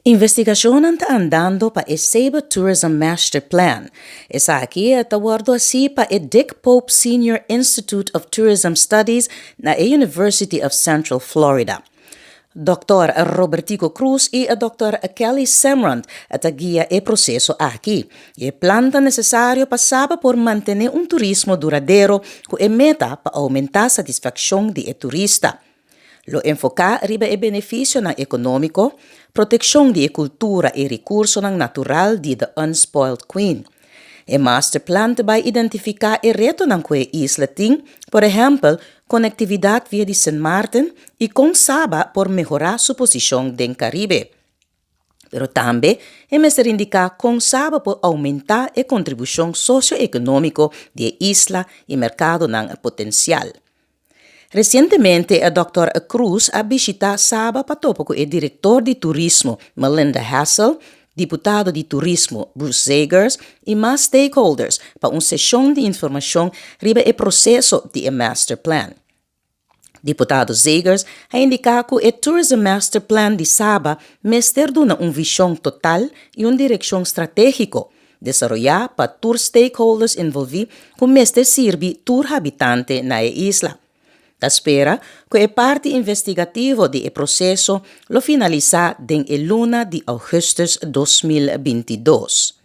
Investigacionnan ta andando pa e Saba Tourism Master Plan. Esaki ta wordo haci pa e Dick Pope Senior Institute of Tourism Studies na e University of Central Florida. Dòkter Robertico Croes y Dòkter Kelly Semrant ta guia e proceso aki. E plan ta necesario pa Saba por mantene un turismo duradero cu e meta pa aumenta satisfaccion di e turista. Lo enfoca riba e beneficionan economico, proteccion di e cultura y recursonan natural di The Unspoiled Queen. E master plan ta bay identifica e retonan cu e isla tin, por ehempel, conectividad via di Sint Maarten y con Saba por mehora su posicion den Caribe. Pero tambe e mester indica con Saba por aumenta e contribucion socio-economico di e isla y mercadonan potencial. Resientemente Dòkter Croes a bishitá Saba pa topa ku e direktor di turismo Melinda Hassell, diputado di turismo Bruce Zagers i mas stakeholders pa un seshon di informashon riba e proseso di e master plan. Diputado Zagers a indiká ku e Tourism Master Plan di Saba mester duna un vishon total i un direkshon stratégiko, Desaroyá pa tur stakeholders envolví ku mester sirbi tur habitante na e isla. Ta spera ku e parti investigativo di e proseso lo finalisá den e luna di ougùstùs 2022.